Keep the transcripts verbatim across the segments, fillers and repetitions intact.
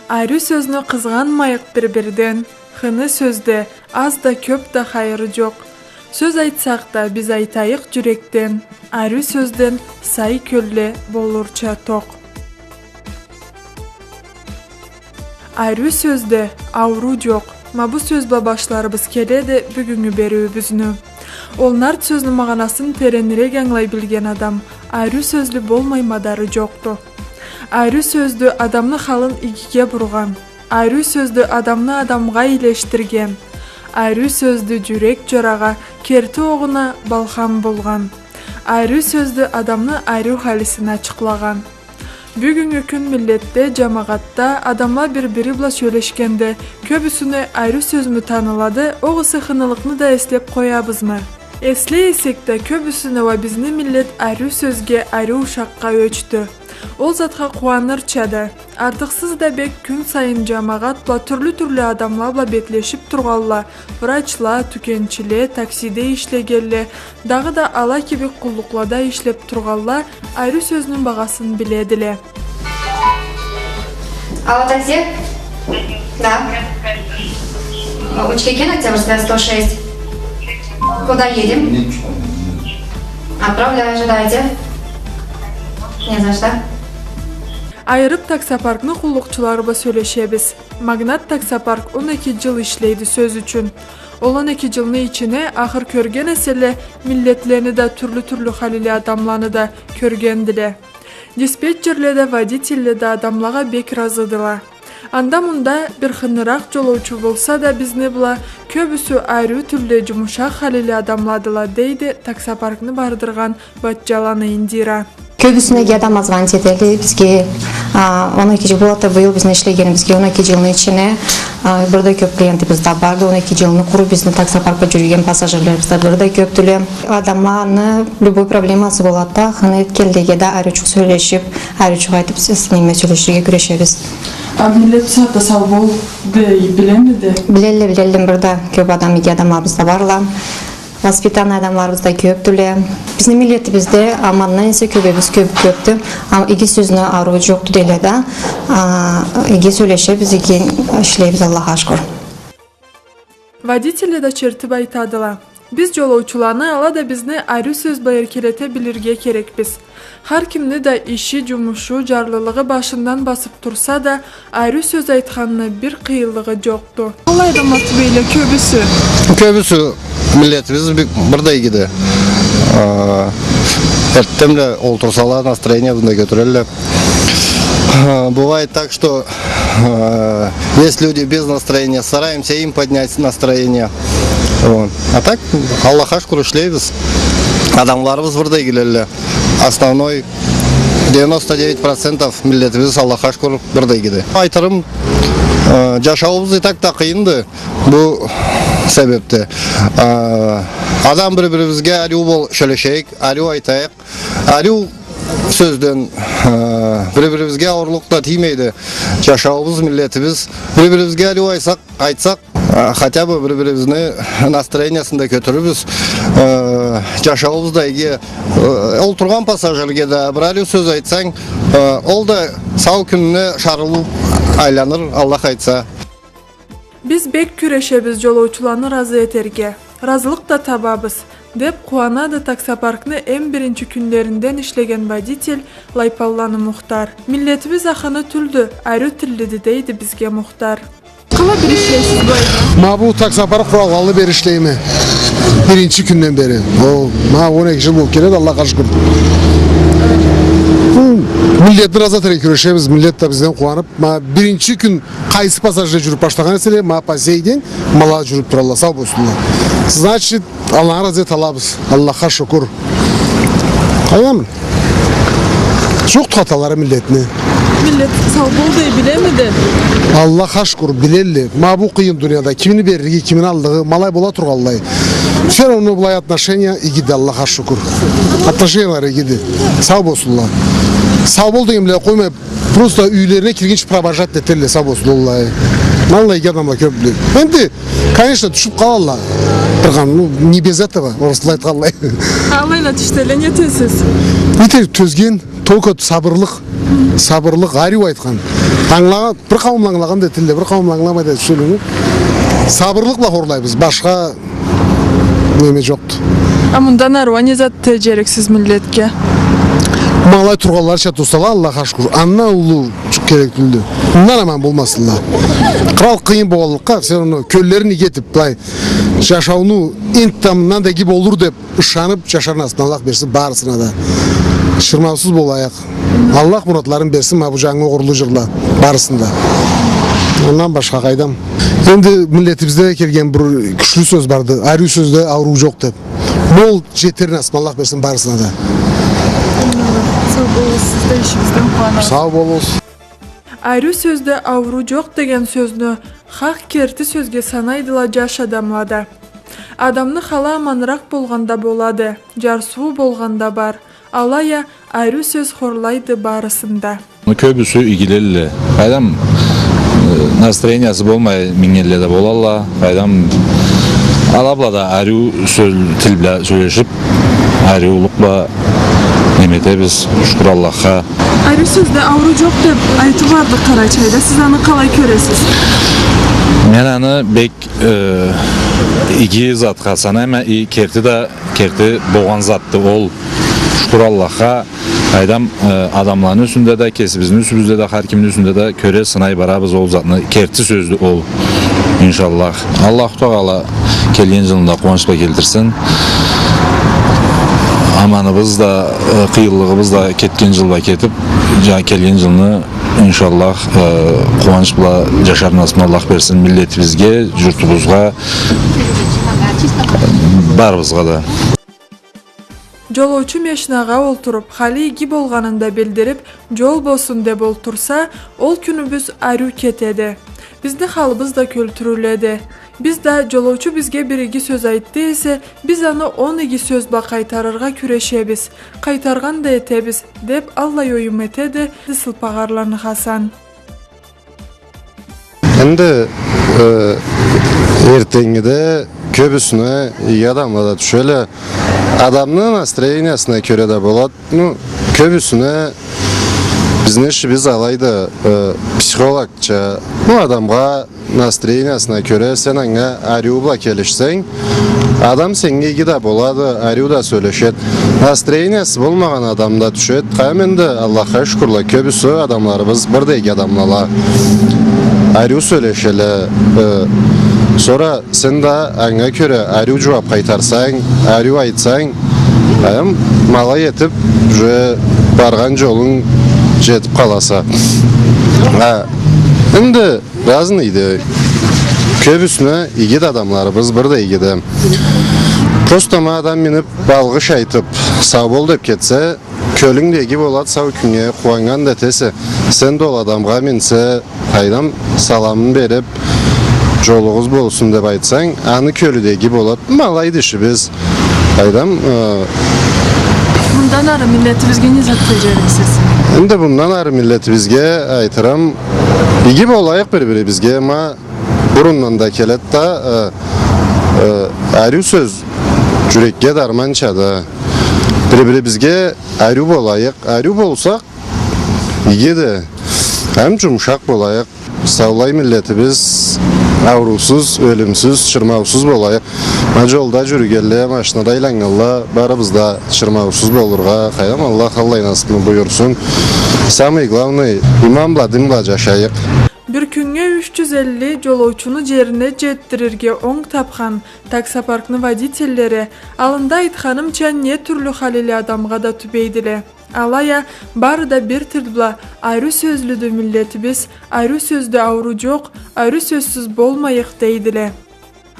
Ариу сёзню къызгъанмайыкъ бир-бирден, хыны сёзде аз да, кёп да хайыры джокъ. Сёз айтсакъ да, биз айтайыкъ джюрекден, ариу сёзден сай кёлле болурча токъ. Ариу сёзде ауруу джокъ. Ма бу сёз бла башларыбыз келеди бюгюннгю бериуюбюзню. Ол нарт сёзню магъанасын теренирек ангылай билген адам ариу сёзлю болмай мадары джокъду. Ариу сёздю адамны халын игиге бургъан. Ариу сёздю адамны адамгъа ийлешдирген. Ариу сёздю джюрек джарагъа, керти огъуна балхам болгъан. Ариу сёздю адамны ариу халисин ачыкълагъан. Бюгюннгю кюн миллетде, джамагъатда адамла бир-бири бла сёлешгенде кёбюсюне ариу сёзмю танылады, огъесе хынылыкъны да эслеп къоябызмы? Эслей эсек да, кёбюсюне уа бизни миллет ариу сёзге, ариу ушакъгъа ёчдю. Ол затха къууанырча да. Артыкъсыз да бек кюн сайын джамагъат бла, тюрлю-тюрлю адамла бла бетлешип тургъанла, врачла, тюкенчиле, таксиде ишлегенле, дагъыда ала кибик къуллукълада ишлеп тургъанла ариу сёзню багъасын биледиле. Алло, такси? Да. Учкекен, Октябрьская, сто шесть. Куда едем? Отправляю, ожидайте. Не за что. Айырып таксопаркны къуллукъчулары бла сёлешебиз. Магнат таксопарк он эки джыл ишлейди, сёз ючюн. Ол он эки джылны ичине ахыр кёрген эселе, миллетлени да, тюрлю-тюрлю халили адамланы да кёргендиле. Диспетчерле да, водительле да адамлагъа бек разыдыла. Анда-мында бир хыныракъ джолоучу болса да, бизни бла кёбюсю ариу тюрле, джумушакъ халили адамладыла, дейди таксопаркны бардыргъан Батчаланы Индира. Кёбюсюне иги адамла звонить этелле бизге. А, он эки джыл болады быйыл бизни ишлегенибизге, он эки джылны ичине, а, бир да кёп клиентибиз да барды. Он эки джылны къуру бизни таксопаркда джюрюген пассажирлерибиз да бир да кёпдюле. Адамланы любой проблемасы болады да, хыны этгенлеге да ариучукъ сёлешип, ариучукъ айтып, с-, с-, неме, сёлеширге кюрешебиз. А миллет бусагъатда сау бол дей билемиди? Билелле, билелле, бир да кёп адам, иги адамларыбыз да барла. Воспитанный адамларыбыз да кёпдюле. Бизни миллетибизде амандан эсе кёбебиз кёп, кёпдю. Ам, иги сёзню ауруу джокъду дейле да. А, иги сёлешебиз, иги ишлейбиз, Аллахха шукур. Водители да чертип айтадыла. Биз джолоучуланы, ала да бизни ариу сёз бла эркелете билирге керекбиз. Хар кимни да иши, джумушу, джарлылыгъы башындан басып турса да, ариу сёз айтханны бир къыйынлыгъы джокъду. Къалай адамла тюбейле кёбюсю? Кёбюсю миллетибиз би-, бир да игиди. А, эртденбла олтурсала, настроениябызны да кётюрелле. А, бывает так, что, а, есть люди без настроения, стараемся им поднять настроение. Вот. А так, Аллахха шукур, ишлейбиз. Адамларыбыз бир да игилелле. Основной девяносто девять процентов миллетибиз, Аллахха шукур, бир да игиди. Айтырым, э, джашауубуз и так да къыйынды бу себепден. Э, адам бир-бирибизге ариу бол-, сёлешейик, ариу айтайыкъ, ариу сёзден, э, бир-бирибизге ауурлукъ да тиймейди. Джашауубуз, миллетибиз, бир-бирибизге ариу айтсакъ, айтсакъ, э, хотя бы бир-бирибизни настроениясын да кётюрюрбюз. Э, джашауубуз да иги, э, олтургъан пассажирге да бир ариу сёз айтсанг, э, ол да сау кюнюне шарылып айланыр, Аллах айтса. Биз бек кюрешебиз джолоучуланы разы этерге. Разылыкъ да табабыз, деп къууанады таксопаркны эм биринчи кюнлеринден ишлеген водитель Лайпалланы Мухтар. Миллетибиз ахыны тюлдю, ариу тиллиди, дейди бизге Мухтар. Къалай бери ишлейсиз былайда? Ма бу таксопарк къуралгъанлы бери ишлейме. Биринчи кюнден бери. О, ма он эки джыл болуп келеди, Аллахха шукур. Бу миллетни разы этерге кюрешебиз, миллет да бизден къууанып. Ма биринчи кюн къайсы пассажир джюрюп башлагъан эселе, ма по сей день ма ала джюрюп туралла, сау болсунла. Значит, Аллахны разы эте алабыз. Аллахха шукур. Къайдам? Джокъду хаталары миллетни. Миллет сау бол дей билемиди? Аллахха шукур, билелле. Ма бу къыйын дунияда кимни берлиги, кимни аллыгъы, ма алай бола тургъанлай. Всё равно былай отношения игиди, Аллахха шукур. Отношениялары игиди. Сау болсунла. Сау бол деген бла къоймай, просто юйлерине киргинчи провожать этелле, сау болсун, уаллахи. Ма аллай иги адамла кёп биле. Энди, конечно, тюшюп къалалла. Бир къан, ну, не без этого, орусла айтханлай. Алайла тюшселе, не этесиз? Нетер, тёзген, только сабырлыкъ. Сабырлыкъ, ариу айтхан. Ангылагъан, бир къауумла ангылагъан да этелле, бир къауумла ангыламай да этелле. Сабырлыкъ бла хорлайбыз, башха неме джокъду. А мындан ары уа не зат этериксиз миллетге? Ма алай тургъанларыча турсала, Аллахха шукур, андан уллу керек тюлдю. Мындан аман болмасынла. Кърал къыйын болгъанлыкъгъа, всё равно кёллерин иги этиб, былай, джашауну энтда мындан да иги болур деб ышаныб джашар насыбны Аллах берсин барысына да. Чырмаусуз болайыкъ. Аллах муратларын берсин ма бу джангы огъурлу джырла барысына да. Андан башха къайдам. Энди миллетибизде да келген бир кючлю сёз барды. Ариу сёзде ауруу джокъ деб. Ол джетер насыбны Аллах берсин барысына да. Сау болугъуз, сиз да ишигизден къууанабыз. Сау болугъуз. Ариу сёзде ауруу джокъ деген сёзню хакъ керти сёзге санайдыла джаш адамла да. Адамны халы аманыракъ болгъанда болады, джарсыуу болгъанда бар. Алай а, ариу сёз хорлайды барысын да. Кёбюсю игилелле. Къайдам, э, настроениясы болмай мингелле да болалла. Къайдам, ала бла да ариу сёз, тил бла сёлешиб, ариулукъ бла неме этебиз, шукур Аллахха. Ариу сёзде ауруу джокъ деб айтыу барды Къарачайда. Сиз аны къалай кёресиз? Мен аны бек, э, иги затха санайма, и керти да, керти болгъан затды ол. Шукур Аллахха, къайдам, э, адамланы юсюнде да, кесибизни юсюбюзде да, хар кимни юсюнде да кёре, сынай барабыз ол затны. Керти сёздю ол, иншаллах. Аллаху Тагъала келген джылны да къууанч бла келтирсин. Аманыбыз да, э, къыйынлыгъыбыз да кетген джылда кетиб, джа-, келген джылны, иншаллах, э, къууанч бла джашар насыбны Аллах берсин миллетибизге, джуртубузгъа, барыбызгъа да. Джолоучу машинагъа олтуруб, халы иги болгъанын да билдириб, джол болсун деб олтурса, ол кюнюбюз ариу кетеди. Бизни халыбыз да кёлтюрюледи. Биз да, джолоучу бизге бир иги сёз айтды эсе, биз аны он иги сёз бла къайтарыргъа кюрешебиз, къайтаргъан да этебиз, деб аллай оюм этеди Сылпагъарланы Хасан. Энди, э, эртденнгиде кёбюсюне иги адамла да тюшеле. Адамны настроениясына кёре да болад. Ну, кёбюсюне бизни ишибиз алайды, э, психологча. Ну, адамгъа настроениясына кёре, сен анга ариу бла келишсенг, адам сеннге иги да болады, ариу да сёлешед. Настроениясы болмагъан адам да тюшед. Къайдам, энди, Аллахха шукурла, кёбюсю адамларыбыз бир да иги адамлала. Ариу сёлешеле. Э, сора сен да анга кёре ариу джууаб къайтарсанг, ариу айтсанг, къайдам, ма алай этиб, уже баргъан джолунг джетиб къаласа. Ха, энди, разныйды. Кёбюсюне иги да адамларыбыз, бир да иги да. Просто ма адам миниб, алгъыш айтыб, сау бол деб кетсе, кёлюнг да иги болад, сау кюннге къууаннган да этесе. Сен да ол адамгъа минсе, къайдам, саламын бериб, джолугъуз болсун деб айтсанг, аны кёлю да иги болад. Ма алайды ишибиз. Къайдам, э, мындан ары миллетибизге не зат тюшюрюксюз? Энди мындан ары миллетибизге айтырым, иги болайыкъ бир-бирибизге, ма бурундан да келед да, э, э, ариу сёз джюрекге дарманчады. Бир-бирибизге ариу болайыкъ, ариу болсакъ, иги да, эм джумушакъ болайыкъ. Саулай миллетибиз, ауруусуз, ёлюмсюз, чырмаусуз болайыкъ. Ма джолда джюрюгенле, машинада айланнганла, барыбыз да чырмаусуз болургъа, къайдам, Аллах аллай насыбны буюрсун. Самый главный, иман бла, дин бла джашайыкъ. Бир кюннге юч джюз элли джолоучуну джерине джетдирирге онг табхан таксопаркны водительлери, аллында айтханымча, не тюрлю халили адамгъа да тюбейдиле. Алай а, бары да бир тил бла, ариу сёзлюдю миллетибиз, ариу сёзде ауруу джокъ, ариу сёзсюз болмайыкъ, дейдиле.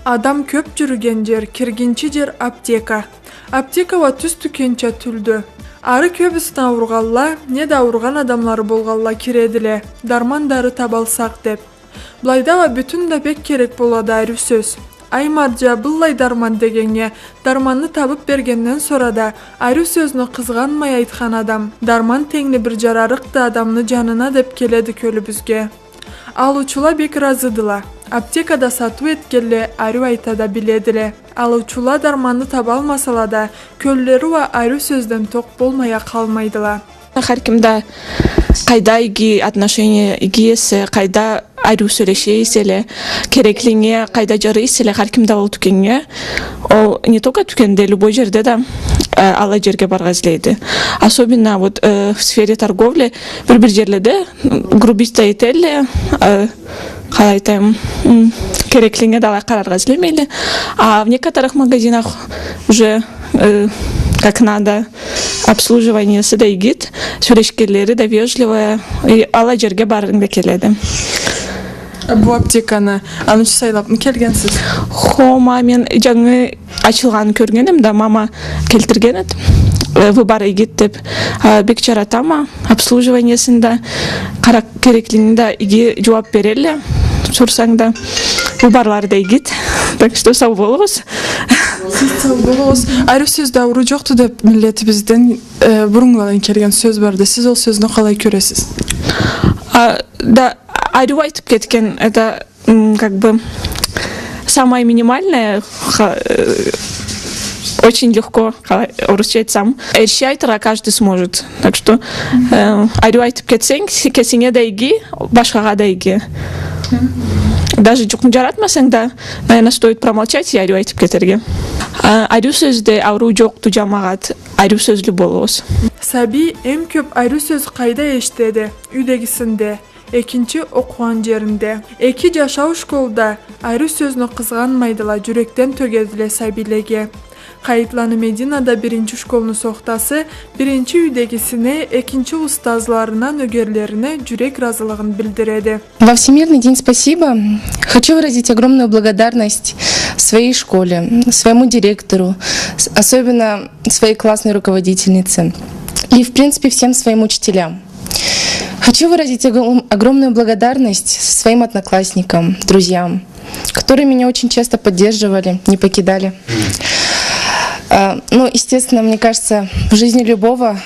Адам кёб джюрюген джер, киргинчи джер аптека. Аптека уа тюз тюкенча тюлдю. Ары кёбюсюне ауругъанла, неда ауругъан адамлары болгъанла киредиле, дарман-дары табалсакъ деб. Былайда уа бютюн да бек керек болады ариу сёз. Ай, марджа, быллай дарман дегеннге, дарманны табыб бергенден сора да, ариу сёзню къызгъанмай айтхан адам, дарман тенгли бир джарарыкъды адамны джанына деб келеди кёлюбюзге. Алыучула бек разыдыла. Аптекада сатыу этгенле ариу айта да биледиле. Алыучула дарманны табалмасала да, кёллери уа ариу сёзден токъ болмай а къалмайдыла. Хар ким да къайда иги отношение иги эсе, къайда ариу сёлеше эселе, кереклинге къайда жарай эселе, хар ким да ол тюкеннге, ол не только тюкенде, любой жерде да, э, аллай жерге баргъа излейди. Особенно вот, э, в сфере торговли бир-бир жерледе, м, грубить да этелле, э, къалай айтайым, м, кереклинге да алай къараргъа излемейле. А в некоторых магазинах уже, э, как надо, обслуживаниеси да игит, сёлешгенлери да вежливая, и аллай жерге баргъым да келеди. Бу аптеканы, аны ючюн сайлабмы келгенсиз? Хо, ма, мен жангы ачылгъанын кёргенме да, мама келтирген эди. Э, выбор игит деп, а, бек жаратама, обслуживаниесин да, къара-, кереклигин да иги жууап берелле, сорсанг да. Выборлары да игит. Так что сау болугъуз. Сиз сау болугъуз. Ариу сёзде ауруу жокъду деп миллетибизден, э, буруннгуладан келген сёз барды. Сиз ол сёзню къалай кёресиз? А, да, ариу айтып кетген, это м, как бы, самое минимальное, ха-, э, очень легко, къалай, орусча айтсам. Эрши айтыргъа каждый сможет. Так что, э, ариу айтып кетсенг, кесинге да иги, башхагъа да иги. Даже жукъну жаратмасанг да, наверное, стоит промолчать и ариу айтып кетерге. А, ариу сёзде ауруу жокъду, жамагъат, ариу сёзлю болугъуз. Сабий эм кёп ариу сёз къайда эшитеди? Юйдегисинде. Экинчи окъугъан жеринде. Эки жашау школда ариу сёзню къызгъанмайдыла, жюрекден тёгедиле сабийлеге. Къайытланы Мединада биринчи школну сохтасы биринчи юйдегисине, экинчи устазларына, нёгерлерине жюрек ыразылыгъын билдиреди. Во Всемирный день спасибо хочу выразить огромную благодарность своей школе, своему директору, с-, особенно своей классной руководительнице и, в принципе, всем своим учителям. Хочу выразить огром-, огромную благодарность своим одноклассникам, друзьям, которые меня очень часто поддерживали, не покидали. А, ну, естественно, мне кажется, в жизни любого,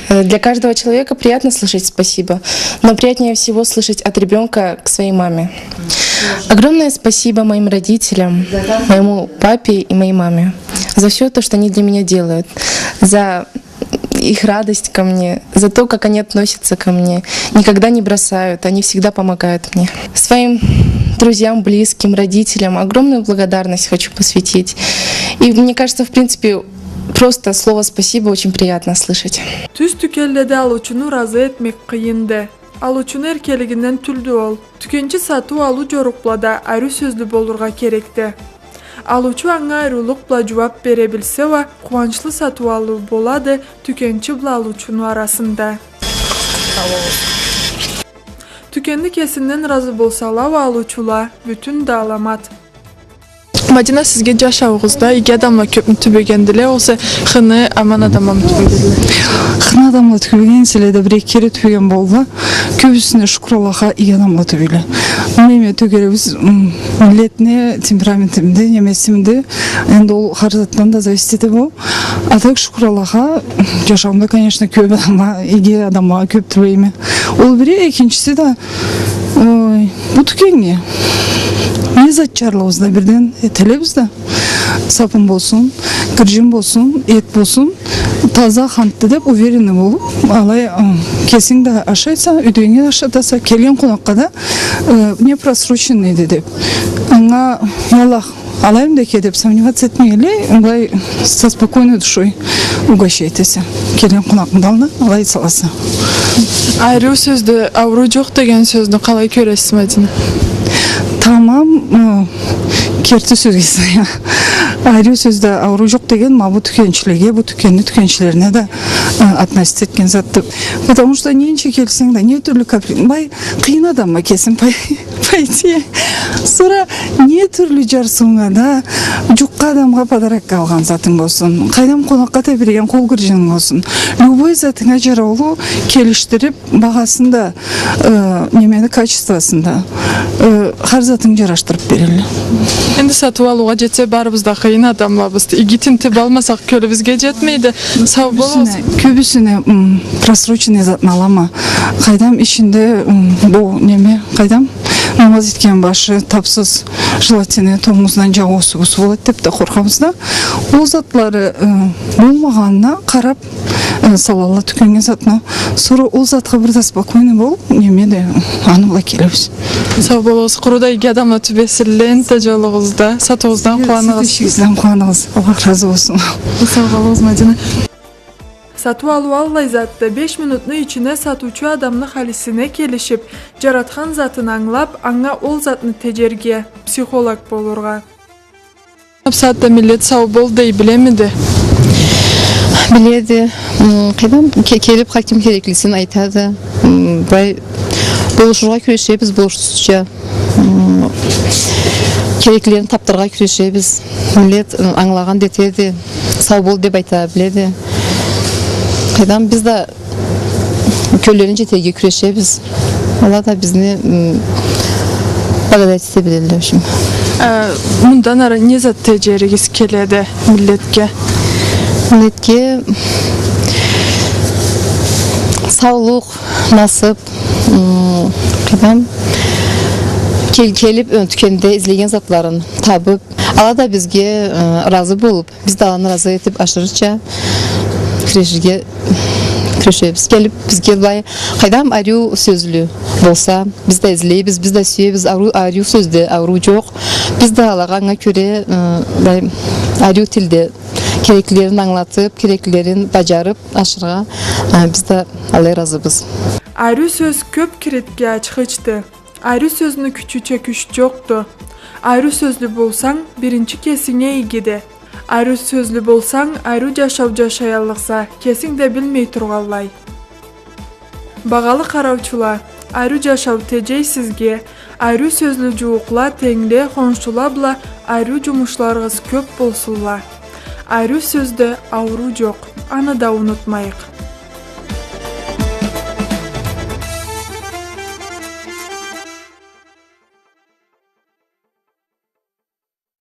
э, для каждого человека приятно слышать спасибо, но приятнее всего слышать от ребёнка к своей маме. Огромное спасибо моим родителям, моему папе и моей маме за всё то, что они для меня делают, за их радость ко мне, за то, как они относятся ко мне, никогда не бросают, они всегда помогают мне. Своим друзьям, близким, родителям огромную благодарность хочу посвятить. И мне кажется, в принципе, просто слово «спасибо» очень приятно слышать. Тюз тюкенледе алыучуну ыразы этмек къыйынды. Алыучуну эркелигинден тюлдю ол. Тюкенчи сатыу-алыу жорукълада ариу сёзлю болургъа керекди. Алыучу анга ариулукъ бла жууап бере билсе уа, къууанчлы сатыу-алыу болады тюкенчи бла алыучуну арасында. Тюкенли кесинден ыразы болсала уа алыучула, бютюн да аламат. Мадина, сизге жашауугъузда иги адамла кёпмю тюбегендиле, огъесе хыны, аман адамламы тюбегендиле? Хыны адамла тюбеген эселе да, бир-эки кере тюбеген болдула. Кёбюсюне, шукур Аллахха, иги адамла тюбейле. Неме, тёгерегибиз, м, миллетни, темпераментимди, немесимди. Энди ол хар затдан да зависит этеди ол. А так, шукур Аллахха, жашауумда, конечно, кёп адамла, иги адамла кёп тюбейме. Ол бири, экинчиси да, ой, бу тюкеннге не зат жарлыгъыбызны да бирден этелебиз да. Сапын болсун, гыржын болсун, эт болсун, таза хантды деп уверенный болуп, алай, ы, кесинг да ашайса, юйдегинге да ашатаса, келген къонакъгъа да, ы, не просроченныйды деп. Анга, я Аллах, алайым да экен деп сомневаться этмегенлей, былай со спокойной душой угощать этесе. Келген къонакъны да аллына алай саласа. Ариу сёзде ауруу жокъ деген сёзню къалай кёресиз, Мадина? Тамам, ы, керти сёзге сая. Ариу сёзде ауруу жокъ деген ма бу тюкенчилеге, бу тюкенни тюкенчилерине да, ы, относиться этген затды. Потому что ненча келсенг да, не тюрлю капри-, бай, къыйын адамма кесим, бай. Пойти. Сора не тюрлю жарсыуунга да, жукъгъа адамгъа подарокка алгъан затынг болсун, къайдам, къонакъгъа тебиреген къол гыржынынг болсун, любой затынга жараулу келишдирип, багъасын да, э, немени качествосун да, э, хар затын жарашдырып берелле. Энди сатыу-алыугъа джетсе, барыбыз да къыйын адамлабыз. Иги тинтиб алмасакъ, кёлюбюзге джетмейди. Сау болугъуз. Кёбюсюне, кёбюсюне, м, просроченный затны алама. Къайдам, ичинде, м, бу неме, къайдам, намаз этген башы табсыз, желательно, томуздан джауу, осу-бусу болады деб да къоркъабыз да. Ол затлары, э, болмагъанына къараб, э, салалла тюкеннге затны. Сора ол затха бир да спокойный болуб, неме да, аны бла келебиз. Сау болугъуз, къуру да иги адамла тюбесиз, энтда джолугъузда, сатыугъуздан къууаныгъыз. Сиз да ишигизден къууаныгъыз. Аллах разы болсун. Сау болугъуз, Мадина. Сатыу-алыу аллай затды, беш минутну ичине сатыучу адамны халисине келишиб, джаратхан затын ангылаб, анга ол затны теджерге, психолог болургъа. Бусагъатда миллет сау бол дей билемиди? Биледи. М, къайдам, ке-, келиб, къайдам, кереклисин айтады. М, былай болушургъа кюрешебиз, болушсузча. М, кереклилерин табдыргъа кюрешебиз. Миллет, м, ангылагъан да этеди. Сау бол деб айта биледи. Къайдам, биз да кёллерине джетерге кюрешебиз. Ала да бизни, м, благодарить эте билелле, в общем. Э, мындан ары не зат теджеригиз келеди миллетге? Миллетге саулукъ, насыб, м, къайдам, кел-, келиб, э, тюкенде излеген затларын табыб, ала да бизге, э, разы болуб, биз да аланы разы этиб ашырырча кюреширге кюрешебиз. Келиб бизге былай, къайдам, ариу сёзлю болса, биз да излейбиз, биз да сюебиз, ариу, ариу сёзде ариу джокъ. Биз да алагъа анга кёре, э, былай, ариу тилде кереклилерин ангылатыб, кереклилерин баджарыб ашырыргъа, э, биз да алай разыбыз. Ариу сёз кёб киритге ачхычды. Ариу сёзню кючюча кюч джокъду. Ариу сёзлю болсанг, биринчи кесинге игиди. Ариу сёзлю болсанг, ариу джашау джашаяллыкъса, кесинг да билмей тургъанлай. Багъалы къараучула, ариу джашау теджей сизге, ариу сёзлю джууукъла, тенгле, хоншула бла ариу джумушларыгъыз кёб болсунла. Ариу сёзде ауруу джокъ, аны да унутмайыкъ.